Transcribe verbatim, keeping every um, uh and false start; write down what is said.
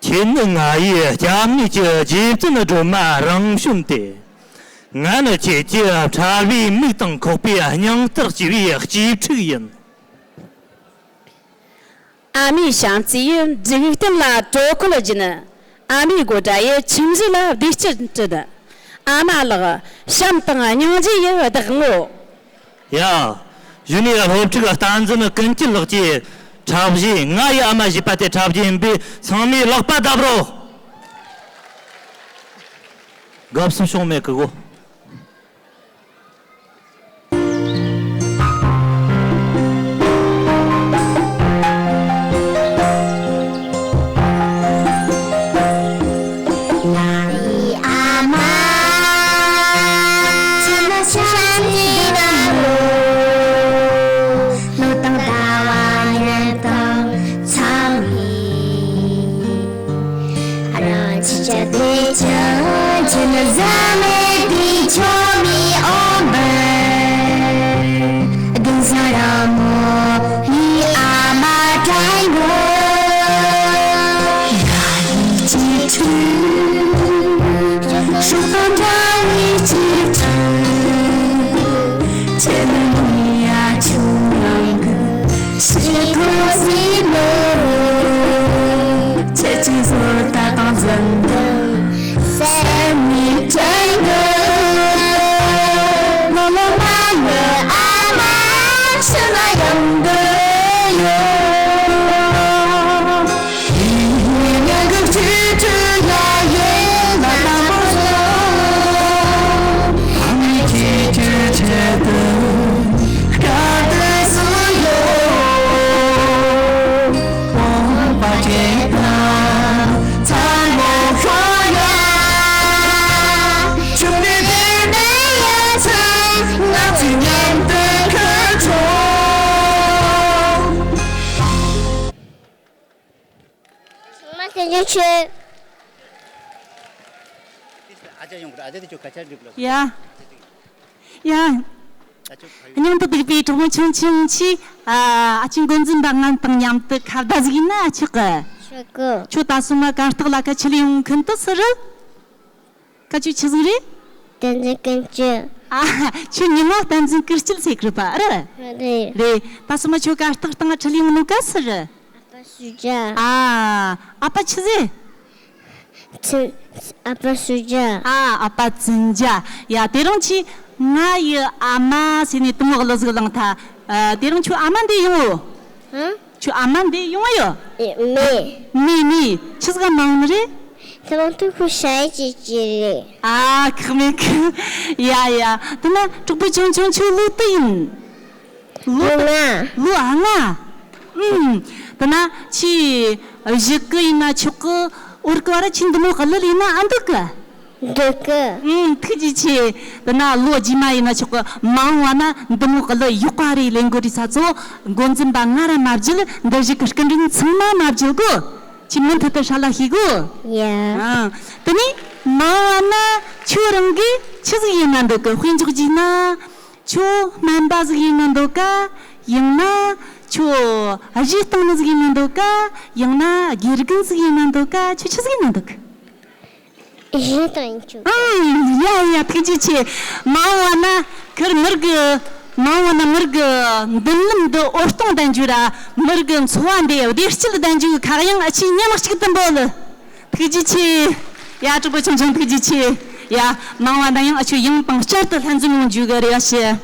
ཁྱེད་ནི་ང་ཡི་སྐྱབས་གནས་ཀྱི་རྗེ་བཙུན་སྒྲོལ་མ་རང་བྱོན་ཏེ། ང་ནི་ཁྱེད་ཀྱི་ཕྲ་བའི་མིག་དང་ཁོག་པའི་སྙིང་ལྟར་གཅེས་པའི་གཅེས་ཕྲུག་ཡིན། ཨ་མའི་བྱམས་བརྩེ་ཡིས་འཇིག་རྟེན་ལ་དྲོད་ཁོལ་སྦྱིན། ཨ་མའི་དགོད་སྒྲ་ཡིས་ཁྱིམ་གཞིས་ལ་བདེ་སྐྱིད་བསྐྲུན། ཨ་མ་ལགས། བྱམས་དང་སྙིང་རྗེ་ཡི་བདག་མོ། ཡ། གཞུག་ནས་སློབ་ཕྲུག་བསྟན་འཛིན་ཀུན་སྐྱིད་ལགས་ཀྱིས་འཁྲབ་གཞས་ང་ཡི་ཨ་མ་ཞེས་པ་དེ་འཁྲབ་རྒྱུ་ཡིན་པས། ཚང་མས་ལག་པ་བརྡབ་རོགས། དགའ་བསུ་བྱུང་མེད་ཀི་གོ། ང་ཡི་ཨ་མ་ཚེ་ན་ཆ་ནི་ན་ལོ། ལོ་དང་ཟླ་བ་ཉིན་དང་མཚམས་མེད། རང་ཅི་བྱ་དེ་བྱ་ཅི་ནི་ཟ་མེད་དེ་ཆོ་མི་ཨོམ་བར། དགུན་ས་ར་མོ་ཡི་ཨ་མ་དྲན་གོ། ཡ་ཡི་ཅི་ཆུ་ཤུག་དང་འདྲ་བའི་ཅི་ཆུ། ཁྱེད་ནི་ཡ་ཆུང་ཡང་གི་ཤི་ཐོ་སི་མོ། ཁྱེད་ཀྱི་བཟོ་ལྟ་དང་འཛིན་གྲྭ་སེམས་ནི་ཅན་གི། ལོ་ལོ་མ་ནི་ཨ་མ་ཕྱི་ལ་ཡོང་གི་ཡོད། ཚང་མ་ཐུགས་རྗེ་ཆེ། ཡ། ཡ། སྙིང་དུ་སྡུག་པའི་གྲོགས་མོ་ཆུང་ཆུང་ཆེ། ཨ། ཨ་ཅེ་འགོ་འཛིན་པ་ང་དང་མཉམ་དུ་ཁ་བརྡ་ཟིག་ཡིན་ན་ཆོག་གི། ཆོག་གི། ཁྱོད་ད་སོ་མ་གར་སྟེགས་ལ་ཁ་ཆི་ལ་ཡོང་མཁན་དུ་སུ་རེད། ཁ་ཆུ་ཆི་ཟིག་རེད། བསྟན་འཛིན་ཀུན་སྐྱིད། ཨ། ཁྱོད་ཉི་མ་བསྟན་འཛིན་ཀུན་སྐྱིད་ཟེར་གི་རེད་པ་རེད། རེད། རེད། ད་སོ་མ་ཁྱོད་གར་སྟེགས་སྟེང་ང་ཁྲིད་ལ་ཡོང་ནོ་ག་སུ་རེད། ཨ་ཕ་སུ་ཇ། ཨ། ཨ་ཕ་ཆི་ཟེར། ཚུན། ཨ་ཕ་སུ་ཇ། ཨ། ཨ་ཕ་ཚུན་ཇ། ཡ། དེ་རིང་ཁྱོས་ང་ཡི་ཨ་མ་ཟེར་ནས་དུ་མོ་གླུ་ཟིག་བླངས་ཐལ། ཨ། དེ་རིང་ཁྱོད་ཨ་མ་འདི་ཡོང་ངོ་། ཧུམ། ཁྱོད་ཨ་མ་འདི་ཡོང་ཡོད། ཨེ། མེད། མེད་མེད། ཆི་ཟིག་མ་ཡོང་ནི་རེད། ཐ་མ་ཐུག་ཁུ་ཤ་ཡི་ཅི་ཅི་རེད། ཨ། ཁག་མེད་ཁི། ཡ་ཡ། དེ་ན་གྲོགས་པོ་ཆུང་ཆུང་ཁྱོད་ལོ་དུ་ཡིན། ལོ་ལོ་ལྔ། ལོ་ལྔ། ཨུམ། དེ་ན་ཁྱོས་གཞུག་གི་ཡིན་ན་ཆོག་གི། འོར་གི་བར་ཁྱོས་འདི་མོ་གླུ་ལེན་ན་ཨེ་འདོད་གི། འདོད་གི། ཨུམ། ཐུགས་རྗེ་ཆེ། དེ་ན་ལོ་རྗེས་མ་ཡིན་ན་ཆོག་གི། མ་འོངས་པ་ན་འདི་མོ་གླུ་ཡག་པ་རེ་ལེན་དགོས་རེད་ས་ཚོ། འགོ་འཛིན་པ་ང་ར་མ་བརྗེད། འདི་གཞུག་གི་སྐུ་མགྲོན་ཚང་མ་མ་བརྗེད་གོ། ཁྱོས་མུ་མཐུད་དུ་ཧྲ་ལ་ཤེས་གོ། ཡ། ཨ། དེ་ནས་མ་འོངས་པ་ན་ཁྱོད་རང་གིས་ཆི་ཟིག་ཡིན་ན་འདོད་གི། དཔེ་འཇོག་རྒྱུ་ན། ཁྱོད་སྨན་པ་ཟིག་ཡིན་ན་འདོད་ག། ཡང་ན་ཁྱོད་གཞས་གཏོང་ནི་ཟིག་ཡིན་ན་འདོད་ག། ཡང་ན་དགེ་རྒན་ཟིག་ཡིན་ན་འདོད་ག། ཁྱོད་ཆི་ཟིག་ཡིན་ན་འདོད་གི། གཞས་གཏོང་ཡིན་ཆོག་གི། ཨང་། ཡ་ཡ། ཐུགས་རྗེ་ཆེ། མ་འོངས་པ་ན་ཁིར་མི་རིགས་གི། མ་འོངས་པ་ན་མི་རིགས་གི་མདུན་ལམ་འདི་འོད་སྟོང་ལྡན་རྒྱུ་ར། མི་རིགས་གི་འཚོ་བ་འདི་བདེ་སྐྱིད་ལྡན་རྒྱུ་གི་ཁ་གཡང་ཨ་ཆེ་མཉམ་གཅིག་ཏུ་འབོད། ཐུགས་རྗེ་ཆེ། ཡ། གྲོགས་པོ་ཆུང་ཆུང་ཐུགས་རྗེ་ཆེ། ཡ། མ་འོངས་པ་ན་ཡང་ཨ་ཆོ་ཡང་དང་བསྐྱར་དུ་ལྷན་འཛོམས་ཡོང་རྒྱུ་གི་རེ་བ་ཞུ།